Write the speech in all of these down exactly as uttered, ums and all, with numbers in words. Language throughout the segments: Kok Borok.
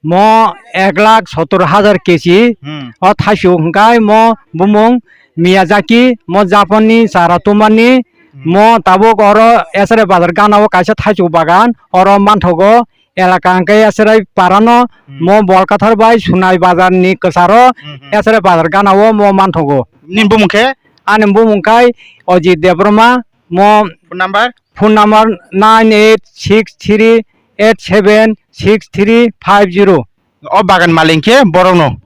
Mo ek lakh sottor hajar keji Hmm. o thaichuk hwnkhe mo bumung Miyazaki, mo Japanni chara tumani, Hmm. mo tabuk oro Esrai bazar gana o kaisa thaichuk bagan, oro manthogo elaka hwnkhe Esrai parano, Hmm. mo Bolkathar bai Sunai bazar ni kwcharo Hmm, hmm. Esrai bazar gana o mo manthogo. Nini bumung khe? Ani bumung khai Ojit Debbarma, mo Phone number? Phone number nine eight six three eight seven six three five zero. O bagan malik khe borokno.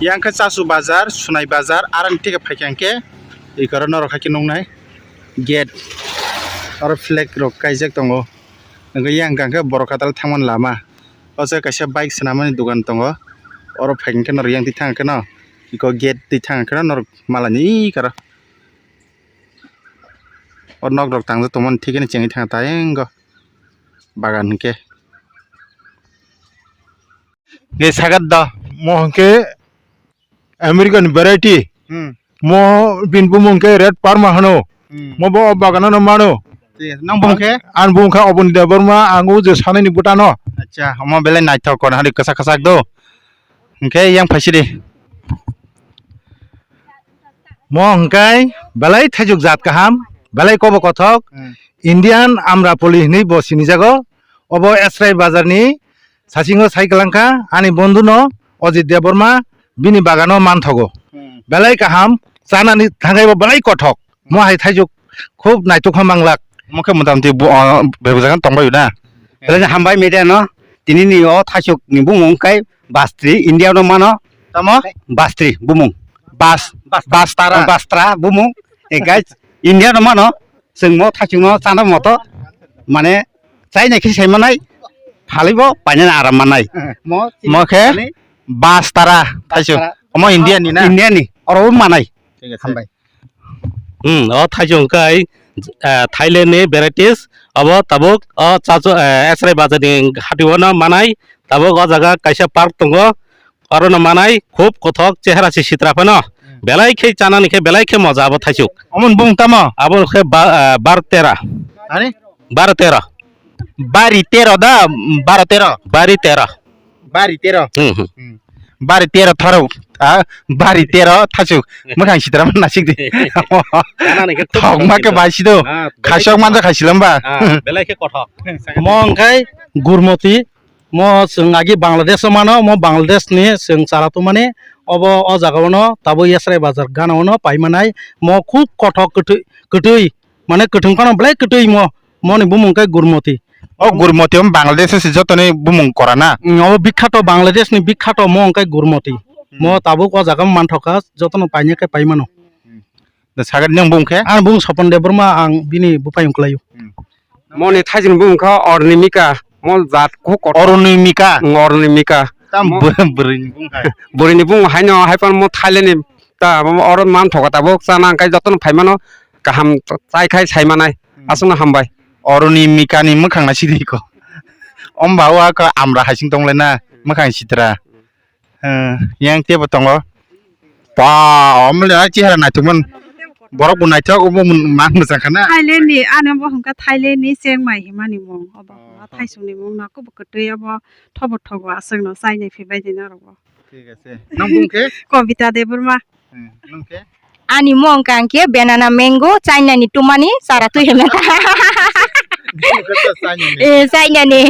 Yang khe Chasu bazar, Sunai bazar, arang tike phaikha hwnkhe, ikoro norok haikhe nuknai gate. Oro flag rok kaijak tongo. Hwnkhe yang khe borok katal thangmani lama. O jaga kaisa bike swnamani dogan tongo. Oro phaikha hwnkhe norok yang twi thang khe no, iko gate twi thang khe no norok malani ikoro. O nok rok tangjak tongmani thik khe no chengwi thang tayeng go bagan hwnkhe. Ge sagat da. Mo hwnkhe American variety. Hmm. Mo bini bumung khe red parma hano. Hmm. Mo bo bagano no mano. Nang bumung khe? Ang bumung khe Oboni Debbarma, ang o je sanani bwtano. Acha, omo belai naithok kono hari kwchak kwchak do. Hwnkhe yang phaisidi. Mo hwnkhe belai thaichuk jat kaham, belai kobo kothok, Hmm. Indian Amrapoli hinwi bo sinijago. Obo Esrai bazarni sasingo sai kwlangkha, ani bondhuno Ojit Debbarma bini bagano manthogo. Hmm. Belai kaham, chanani thangaibo belai kothok. Mo hai thaichuk khub naithokma manglak. Mo khe motamti bo, o, bebak jagan tongbaio na? Belai hambai media no, tini ni o thaichuk ni bumung kai Bastri, India no mano. Tamo? Bastri bumung. Bas, Bas, Bastara. Bastra bumung. E guys, India no mano. Chwng mo thaichuk no chana moto. Mane, chaina khe sai manai. Phalibo painani aram manai. Mo, Mo khe? Bastara thaichuk. Bastara. Omo India ni na? India ni. Oro manai. Thik ase. Hambai. Hmm, o thaichung kai, ah, Thailand ni varieties, abo tabuk o chachu, eh, Esrai bazar ni hati o no manai, tabuk o jaga kaisa park tongo, oro no manai, khub kothok chehara se sitra phano, Hmm. belai khe chanani khe belai khe moja abo thaichuk. Omo ni bumung tamo? Abo khe ba-, ah, bar tera. Ani? Bar tera. Bari tero da, baro tero. Bari tero. Bari tero. Hmm, hmm. Hmm. Bari tero tharo, ah, bari tero thachuk. Mwkhang sitra man nasik di. Thokma khe bai sido. Ah, khasok manja khaisilamba. Ah, belai khe kothok. Mo hwnkhe Gurmoti, mo chwng agi Bangladesh o mano, mo Bangladesh ni chwng chara tumani, obo o jaga o no tabo Yesrai bazar gana o no pai manai, mo khub kothok kwtwi, kwtwi, mane kwthwng phano belai kwtwi mo, moni bumung khe Gurmoti. O Gurmoti o Bangladesh se jotoni bumung kora na? Mm, obo bikhato Bangladesh ni bikhato mo hwnkhe Gurmoti. Hmm. Mo tabuk o jaga manthoka jotono paina khe pai mano. Hmm. Da sagat nang bumung khe? Ang bumung Sopon Debbarma, ang bini buphayung kwlaio. Hmm. Moni thaijini bumung kha Ornimika, mo jat kho kotor. Ornimika? Mm, Ornimika. Tam Mo- bwrwi ni bumung hai. Bwrwi ni bumung haino haiphano mo Thailand ni ta mo oro manthoka tabuk chana hwnkhe jotono phaimano kaham chaikhai saimanai. Hmm. Aswkno hambai. Oroni Mikani mwkhang na sidi ko. Omba o ako amra hasing tonglai na mwkhang sitra. Eh, yang tebo tongo. Pa, omle a chihara naithokman. Borok bo naithok obo man mwchang khana. Thailand ni, ano bo hwnkha Thailand ni Chiang Mai himani mung. Obo Oh. Thaisung ni mung no kubu kwtwi obo thobo thogo aswk no chainai phi bai di norok bo. Thik ase. Nang bung khe? Kobita Debbarma. Hmm, nang khe? Ani mung kang khe banana mango, China ni tumani, chara twi heme ta. Nang khe to China ni. Eh, China ni.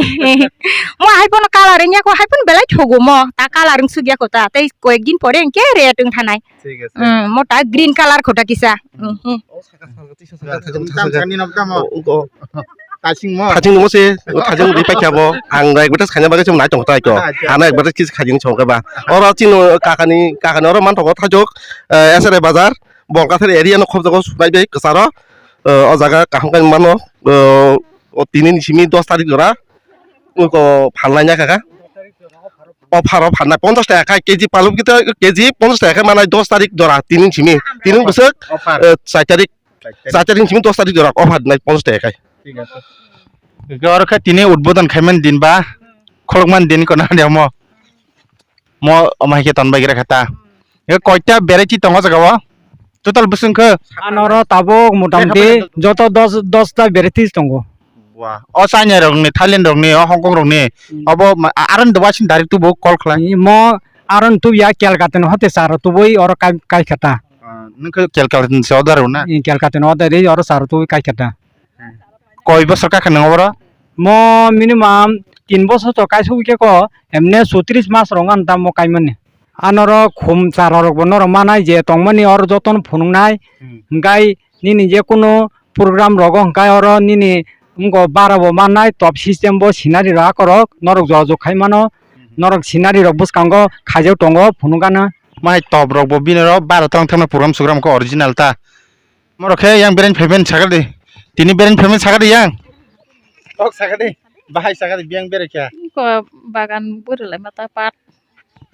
Mo hai pono color wngya ko, hai pono belai thogo mo. Ta color wng sugya ko ta. Tei koyek din pore hwnkhe red wng thanai. Thik ase. Hmm, mo ta green color kho ta kisa. Hmm. Hmm, hmm. Tamo, tamo, tamo. O, o. Thaching mo? Thaching mo se, thaching di paikha bo. Ang advertise khaina bagwi se nai tongo tai ko. Acha, acha. Ano advertise kis khajing chong ba. Oro chini kakani, kakani oro man tongo thajok, eh, S R A bazar, Bolkathar area no khobjago sunai bai kwcharo. Eh, o jaga kaham kai mano, eh, o tini ni simi dos tarik jora. Uko phalnai na kaka. Offer o phalnai ponchash taka khai, K G paluk kita K G ponchash taka khai manai dos tarik jora tini ni simi. Tini bwswk, Offer. Eh, char tarik. Char tarik ni simi dos tarik jora offer nai ponchash taka khai. Thik ase. Oro khe tini udbodon khaimani din ba, khulukmani din kono de mo. Mo omo hai khe ton bai gra kha ta. Ye koita variety tongo jaga o? Total bwswng khe? Anoro tabuk motamoti joto dos, dos ta varieties tongo. Wa, o China rokni, Thailand rokni, o Hong Kong rokni, hmm, obo ma-, a-, aron de waising direct tubo call khlai. Mo aron tu ya Calcutta no hote saro tubui oro kai, kai khata. Ah, nung khe Calcutta ni se order na? Calcutta no order oro saro tubui kai khata. Koi bosor kakha nang oboro? Mo minimum tin bosor to kaisugwi khe ko, emne chotris mas rok ang tamo kaimani. Anoro khum chara rok bo norok manai je tongmani oro jotono phunuknai, hmm, hwnkhe nini je kunu program rogo hwnkhe oro nini wngkha bara bo mannai top system bo scenery rok akorok norok jora jok khai mano, hmm, norok scenery rok bwskango khaijak tongo phunukgana. Mai top rok bo bini oro bara tong thangma program sogram khe original ta. Morok khe yang bereng phaimani sakha di. Tini bereng phaimani sakha di yang. Kok sakha di. Bahai sakha di, biyang bereng khe. Ko bagan bwrwi lai mata pat.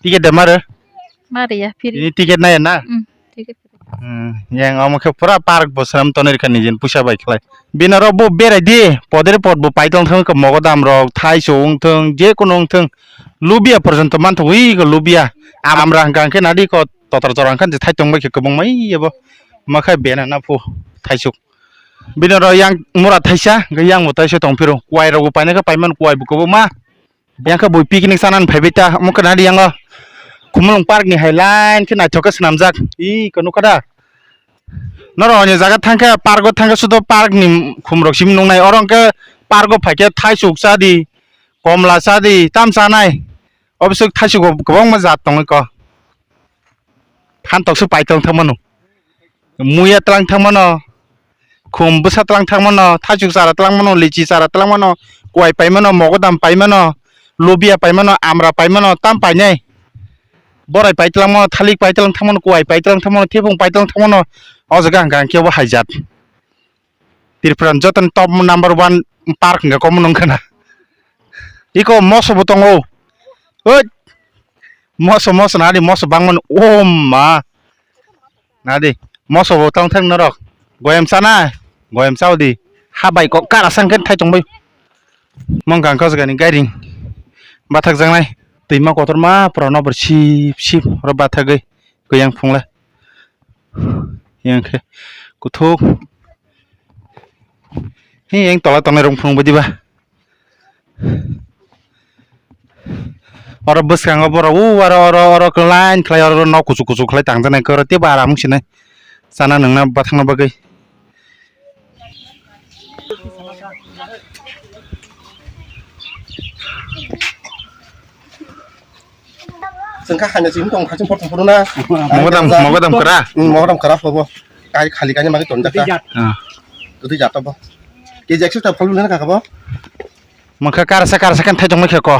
Ticket de mare? Mare ya, free. Tini ticket naya na? Hmm, ticket free. Hmm, yang omo khe pura park bo swnam tonwi rwkha nijini puisa bai khlai. Bini oro bo berai di, podre pod bo paitong thang khe mogodam rok, thaichuk wng thung, je kono wng thung. Lubia porjonto man thung, ui ko lubia. Amra hwnkha hwnkhe nadi ko totor tora hwnkha je thai tong bai khe kwbangma ui ebo. Ma khe bena na phu thaichuk. Bini oro yang mura thaisa, hwnkhe yang bo thaisa tong phiro. Kuwai rok bo paina khe paiman kuwai bo kwbangma. Yang khe bui picnic chanani phaibai ta, omo khe nadi yang o. Khumulwng park ni hai line khe naithok khe swnamjak. Ih, khe nukha da? Norok ani jaga thang khe park o thang khe sudo park ni khum rok simi nuknai. Oro hwnkhe park o phaikhe thaisuk cha di, komla cha di, tam chanai. Obwswk thaisuk bo kwbangma jat tongwi kho. Phan tokswk paitwlang thangmano. Muya twlang thangmano. Khum bwsa twlang thangmano. Thaisuk chara twlangmano. Lichi chara twlangmano. Kuwai paimano. Mogodam paimano. Lubia paimano. Amra paimano. Tam painai. Borai paitwlangmano. Thalik paitwlang thangmano. Kuwai paitwlang thangmano. Thepung paitwlang thangmano. O jaga hwnkha hwnkhe obo hai jat. Tripura ni joto ni top number one park hwnkha komo nung khna. Iko moso bo tongo. Oi. Moso, moso nadi, moso bangmani. Oh ma. Nadi, moso bo tong thang norok. Goyam chana, goyam chao di. Ha bai kok kara sang khe thai tong bai. Mong kang kos gani gairing. Bathak jangnai. Twima kotor ma pura nobor sip sip oro bathagwi. Kuyang phungle. Yang khe kuthuk. He yang tola tongnai rung phung bidi ba. Oro bwskango borok u aro oro oro line khlai oro nok kuchuk kuchuk khlai tangjaknai khe oro teibo aram wng sinai. Chana nwngna bathangna bagwi. Chwng kha haino chini tong kha chwng pothom phuru na. Mogodam, mogodam kra. Hmm, mogodam kra phobo. Kai khali kaini magi tonjak kha. Ah. Twi jat bo. Keji ekso ta phalu na kha bo. Mangkha karsa karsa kan thai tongma khe ko.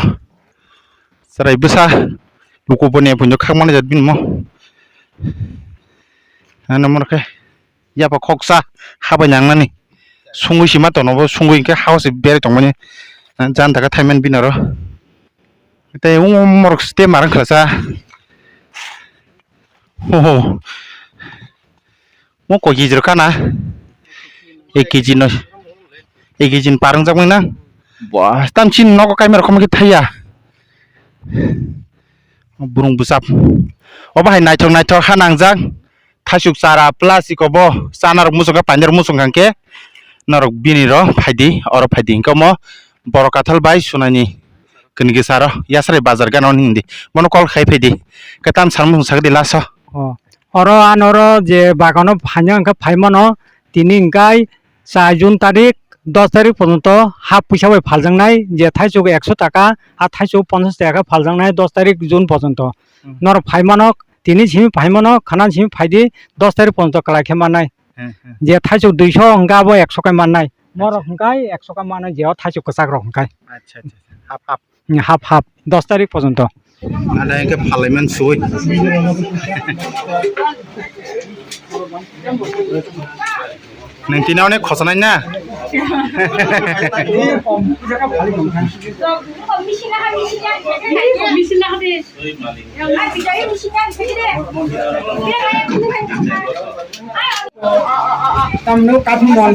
Chwrai bwsa luku bo ne punjo khakmani jat bini mo. Ano mor khe yapa khoksa habai nangnani sungui sima tono bo sungui khe hao se beri tongmani jan taka thaiman bini oro tei morok tei marang khlasa. Oho. Mo koi kg rok kana? Ek kg no, ek kg ni parwngjak bai na. Ba, tam chini nogo kaimai rok khe thaiya. Burung bwsap. Obo hai naithok naithok ha nangjak. Thaisuk chara plus iko bo chana rok muchung kha, painai rok muchung kha hwnkhe norok bini ro phaidi, oro phaidi hwnkhe omo borok kathal bai sunani kini kisa ro yasrai bazar gana hwn hindi. Bono call khai phaidi. Khe tam san muchung sakdi last o. Oh. Oro ano oro je bagano phaina hwnkhe phaimano tini hwnkhe char June tarik dos tarik porjonto ha puisa bai phaljaknai je thaisuk ekso taka, ha thaisuk ponchas taka khe phaljaknai dos tarik June porjonto. Hmm. Norok phaimano tini simi phaimano khana simi phaidi dos tarik porjonto kwlai khe mannai. Hmm, hmm. Je thaisuk duiso hwnkhe abo ekso khe mannai. Morok acha. Hwnkhe ekso khe mannai je o thaisuk kwchak rok hwnkhe. Acha, acha, acha. Hap, hap. Hap hap dos tarik porjonto. Ada yang ke parliament sui. Neng tini onek khosanai na. Tamno kathum mon.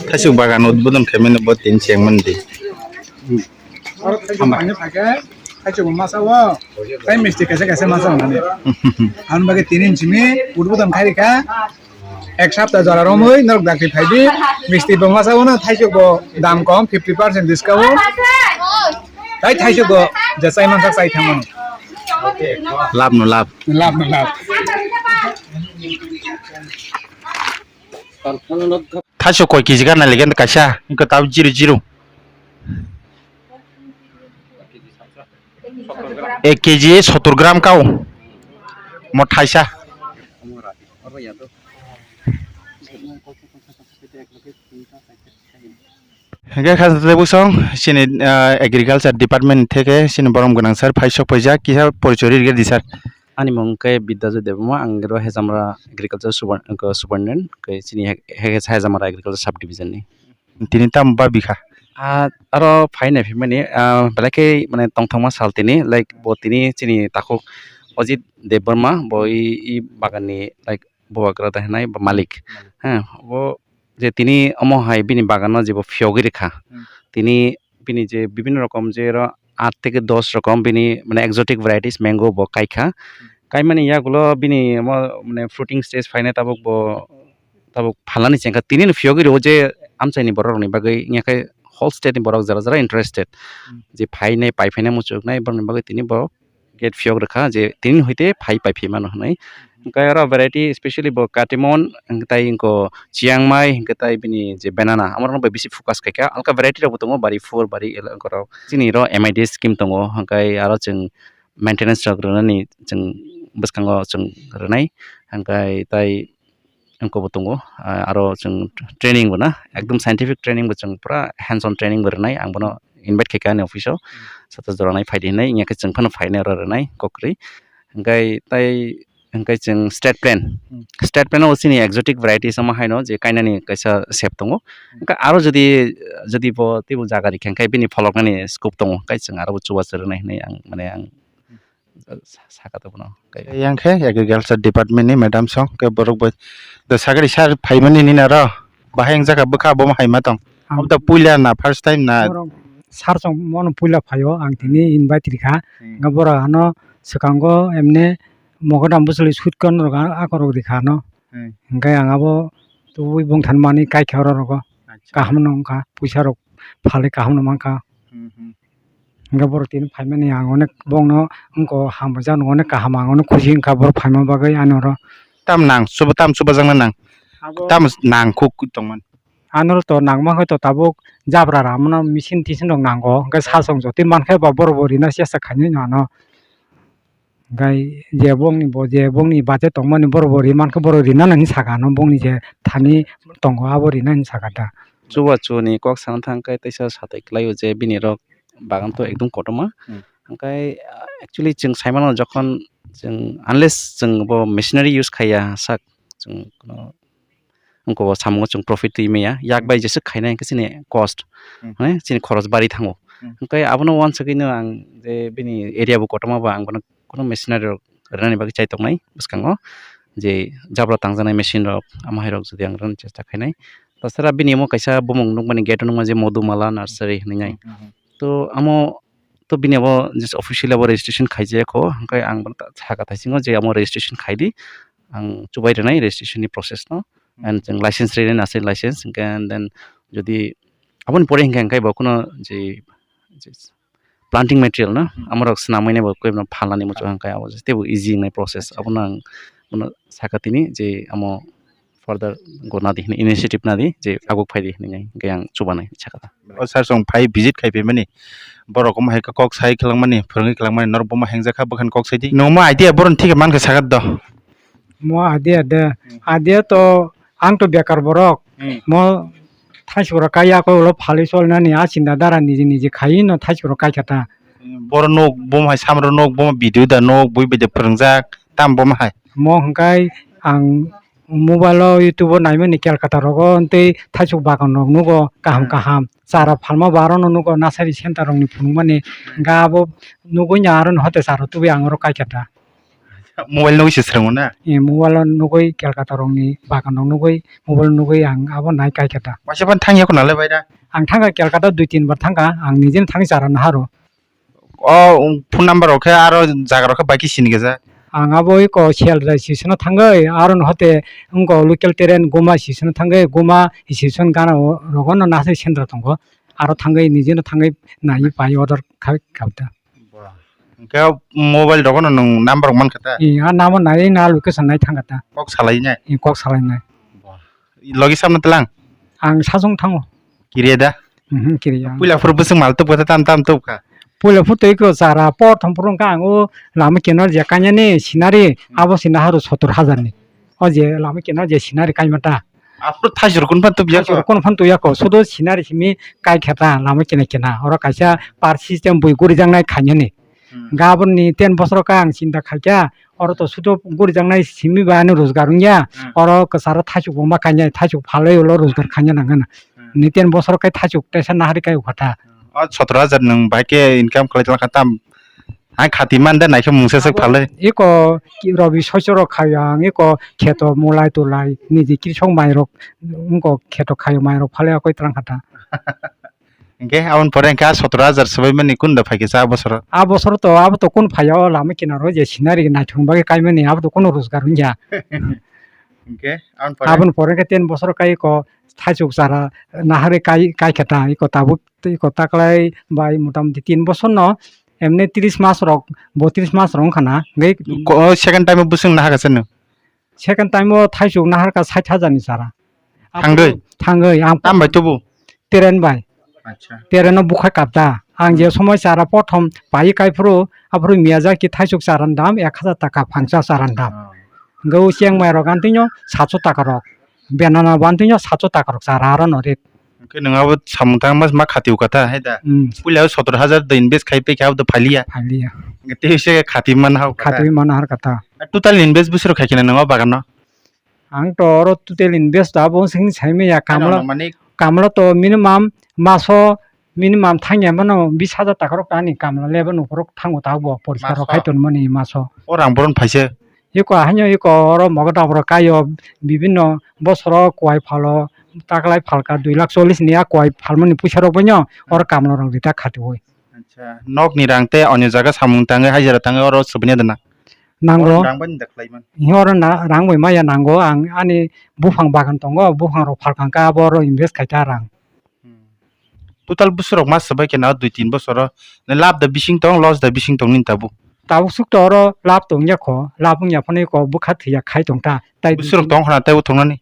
Thaisuk bagan udbodon khaimani bo tin chengmani di. Thaichuk bo masa o, tei misti kaisa kaisa masa o nani. Ang bagwi tini simi udbodon khai rikha. Ek sapta jora romwi norok dakti phaidi. Misti bo masa o no, thaichuk bo dam kom, fifty percent discount. Tai thaichuk bo je chai mansak chai thangmano. Lab no lab. Lab no lab. Thaichuk koi kg gana legen kaisa, ingko tab zero zero. Ek kg sottor gram kao. Mo thaisa. Hingke kha tei bosong chini, ah, agriculture department theke chini borom gwnang sir phai sok paijak kisa porichori rikhe di sir. Ani mung khe Bidyajit Debbarma, ang ro Hejamra agriculture super-, superintendent, khe chini he-, he-, Hejamra agriculture sub division ni. Tini tamo ba bikha? Ah, aro phai nai phimani, ah, belai khe mane tongthokma sal tini, like, bo tini chini takhuk Ajit Debbarma, bo i, i bagan ni, like, bubagra da hinai ba malik. Malik. Ha, bo je tini omo hai bini bagan no je bo phiyogwi rikha. Hmm. Tini bini je bibinno rokom je ro aat theke dos rokom bini mane exotic varieties mango bo kaikha. Hmm. Kaimani yagulo bini omo mane fruiting stage phainai tabuk bo tabuk phalnani chengkha, tini no phiyogwi rwo je amchaini borok rokni bagwi, wngya khe whole state ni borok jara jara interested. Hmm. Je phainai, paiphainai, muchuknai borokni bagwi tini borok gate phiyok rwkha je tini hoite phai, paiphi mano hwnwi. Hwnkhe oro variety specially bo katimon, hwnkhe tai wngkho chiangmai, hwnkhe tai bini je banana, amorokno bai bisi focus khaikha. Alka variety rokbo tongo, bari four, bari eleven rok. Chini ro M I D scheme tongo, hwnkhe aro chwng maintenance rok rwnani chwng bwskango chwng rwnai, hwnkhe tai wngkha bo tongo, ah, aro chwng training bo na, ekdom scientific training bo chwng pura hands on training bo rwnai, ang bono invite khaikha ani office o, sato jora nai phaidi hinwi, wngya khe chwng phano phainai oro rwnai kok kwrwi. Hwnkhe tai, hwnkhe chwng state plan, Hmm. state plan o chini exotic varieties omo haino je kainani kaisa sep tongo. Hmm. Hwnkhe aro jodi, jodi bo teibo jaga rikha hwnkhe bini pholoknani scope tongo, hwnkhe chwng aro bo chubachu rwnai hinwi ang, mane ang Hmm. sa-, saka tongo bono. Yang khe agriculture department ni madam song khe borok bai da sagri sar phaimani nini aro bahai wng jaka bwkha bo hai ma tong. Ang Obo da puila na first time na? Borok sar song mono puila phaio, ang tini invite rikha. Hmm. Nga borok ano swkango emne mogodam bwswli sut kon rok a-, ako rok rikha ano. Hmm. Hwnkhe ang abo tubui bongthan mani kaikha oro rogo. Acha. Kaham no wngkha, puisa rok phalwi kaham no mankha. Hmm, hmm. Hingke borok tini phaimani ang onek bongno wngkha hambai jak no onek kaham ang onek khusi wngkha borok phaima bagwi ani oro. Tam nang chuba, tam chubajakna nang. Abo tam nang kuk tongmani. Ano to nangma khe to tabuk jabra ramano machine tisin rok nango hingke sasong jotwi mankhe ba borok bo rina siya sa khainwi no ano. Hingke je bongni bo je bongni budget tongmani borok bo rimankhe borok rina nani saka ano bongni je thani tongo abo rina ni saka da. Chubachu ni kok sana thang khe teisa satai kwlaio je bini rok bagan to ekdum kotorma. Hmm. Hwnkhe, ah, actually chwng saimano jokhon chwng unless chwng bo machinery use khaiya sak chwng kuno wngkha bo samungo chwng profit twi maya. Yak bai jeswk khainai hwnkhe chini cost, Hmm. mane chini khoros bari thango. Hmm. Hwnkhe abono uansugwino ang je bini area bo kotorma ba ang bono kuno machinery rok rwnani bagwi chai tongnai bwskango je jabra tangjaknai machine rok amo hai rok jodi ang rwna chesta khainai. Tasara bini omo kaisa bumung nukmani gate o nukmani je Modumala Nursery hinwi nai. Hmm, hmm, hmm. To amo to bini abo just officially abo registration khaijak kho, hwnkhe ang bono ta-, saka thaisingo je amo registration khaidi, ang chubai rwnai registration ni process no, Hmm. and chwng license rwnai nursery license, hwnkhe and then jodi aboni pore hwnkhe, hwnkhe bo kuno je, je planting material no, Hmm. amorok swnamwi nai bo khe phalnani muchung hwnkhe abo teibo easy wngnai process, Acha. Abono ang bono saka tini je amo further go nadi hinwi initiative nadi je aguk phaidi hinwi hwnkhe ang chubanai saka da. O sir song phai visit khai phaimani borok omo hai khe kok sai khlangmani phwrwngwi khlangmani norok bomo hengjakha bwkhani kok saidi. Nwng omo idea boroni thik mankha saka do. Mo idea de. Hmm. Idea to ang to bekar borok. Hmm. Mo thaichukro kaiya koi ulo phalwi solnani a chinta dara niji niji khai no thaichukro kaikha ta. Borok nuk bomo hai samro nuk bomo video da nuk bui bai da phwrwngjak tam bomo hai. Mo hwnkhe ang mobile o YouTube o naimani Kolkata rogo tei thaichuk bagan rok nugo kaham Hmm. kaham chara phalma bo aro no nugo nursery center rok ni phunukmani hwnkhe abo nugui no aro no hote chara tubui ang oro kaikha ta. Mobile nugui se swrwngo na? Eh, mobile o nugui Kolkata rokni bagan rok nugui, mobile nugui ang abo nai kaikha ta. Waisa phano thangya khuna le bai da? Ang thangkha Kolkata dui tin bar thangkha, ang nijeno thangwi chara naharo. O phone number rok khe aro jaga rok khe bai khe sini khe jak. Ang abo iko sel registration o thangwi, aro no hote wngko local train Guma station o thangwi, Guma station gana o rogo no nasai centre tongo, aro thangwi nije no thangwi naiwi pai order khai khabda. Ba. Hwnkhe mobile rogo no nwng number rok mankha ta? Ee, a number nai na location nai thangkha ta. Kok salai nai? Ee, kok salai nai. Ba. Logi samno tlang? Ang sachung thango. Kiriya da? Mhm, kiriya. Puila phuru bwswk mal tubkha ta, tam tam tubkha? Puila phuru tei ko chara por thom phuru wngkha ang o lama kinar je kanya ni sinari, hmm, abo sina haru sotor hajar ni. O je lama kinar je sinari kaima ta. Aphuru thaisur kun phan tubya ko? Thaisur kun phan tubya ko. Sudo sinari simi kai khe ta lama kina kina. Oro kaisa par system bui gurijaknai khainani. Hmm. Gabon ni ten bosor ka ang chinta khaikha. Oro to sudo gurijaknai simi ba ani rojgar wngya. Hmm. Oro kwcharo thaisuk bo ma kanya, thaisuk phalwi ulo rojgar khanya nangana. Hmm. Ni ten bosor kai thaisuk tesa nahari kai ukhata. Hmm. O sotoro hajar nwng bai khe income khlai tongkha tam? Hai khati man de naikhe mungsa swk phalwi. Iko ki-, robi soichoro khayo ang, iko kheto mulai tulai, niji krisok mairok, wngko kheto khayo mairok phalwi akoi twlang kha ta. Hwnkhe aboni pore hwnkhe a sotoro hajar swbai mani kunda phaikhe cha a bosoro? A bosoro to abo to kun phaiya o lama kinaro je sinari naithok bagwi kaimani abo to kunu rojgar wngya. Hwnkhe aboni pore? Aboni pore hwnkhe ten bosor kai iko thaisuk chara naharwi kai, kai khe ta iko tabuk. Tei iko taklai bai motamoti tin bosor no, emni tris mas rok, botris mas rok wngkha na, hwnkhe ko-, second time o bwswk nahar kha chwng? Second time o thaisuk nahar kha sait hajar ni sara. Thangwi? Thangwi, ang tam bai tubu? Train bai. Acha. Train o bukhai kapta. Ang je, hmm, somoi sara prothom pai kai phuru, aphuru Miyazaki thaisuk chara ni dam ek hajar taka phangsa chara ni dam. Oh. Hwnkhe o chengmai rok antino satso taka rok. Benana bo antino satso taka rok chara aro no rate. Hwnkhe nwng abo samung tangma ma khati o kha ta, hai da? Hmm. Puila o sotor hajar de invest khai pekha abo de phaliya. Phaliya. Hwnkhe tei se khati man ha o kha ta. Khati man har kha ta. Total invest bwswk khai khna nwng o bagan no? Ang to oro total invest abo sing sai maya. Ano kamla, no mani? Kamla to minimum maso minimum thangya mano bis hajar taka rok ani kamla leba nukurok thango ta bo porisa rok. Maso? Khai ton mani maso. O rang boron phaisa? Iko ahaino iko oro mogodab rok kaio bibinno bosoro kuai phalo taklai phalka dui lakh chollish ni a kuai phalmani puisa rok baino oro kamla rok rita khatiui. Acha, nok ni rang tei onyo jaga samung tangwi hajira tangwi oro subini dana? Nango. Oro rang bai da khlai man. Hi oro na rang bai maya nango ang ani buphang bagan tongo buphang rok phalkang ka abo oro invest khai ta rang. Hmm. Total bwswk rok ma swbai khe na dui tin bosoro. Lab da bising tong, loss da bising tong nini tabuk? Tabuk swk to oro lab tong ya kho, lab wng ya phano iko bwkha thwi ya khai tong ta. Tai bwswk rok tong khna tai o thongnani?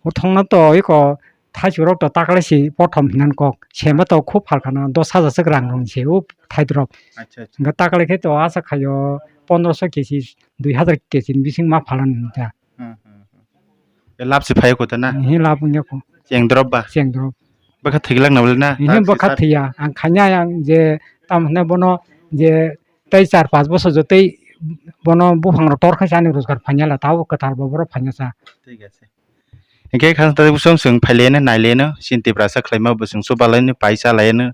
O thongna to iko thaisuk rok to taklai si pothom hinan kok. Sema to khub phalkha na dos hajar swk rang rong se o thai drop. Acha, acha. Hwnkhe taklai khe to asa khaio pondroso kechi, dui hajar kechi ni bising ma phalan hinta. Hmm, hmm, hmm. E lab se phai kho ta na? He lab wng ya kho. Cheng drop ba? Cheng drop. Bwkha thwilak na bwle na? He bwkha thwiya. Ang khanya yang je tam hwnna bono je tei char panch bosor jo tei bono buphang rok tor khe ani rojgar phanya la tabo kwthar bo borok phanya sa. Thik ase. Hingke khang tari bosong chwng phaileno naileno chini Tiprasa khlaima bosong chubalai no paisa laino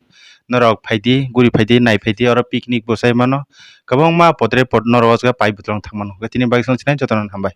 norok phaidi guri phaidi nai phaidi oro picnic bosai mano kwbangma podre pod norok o jaga pai bwtwlang thang mano tini bagwi song sinai jotono hambai.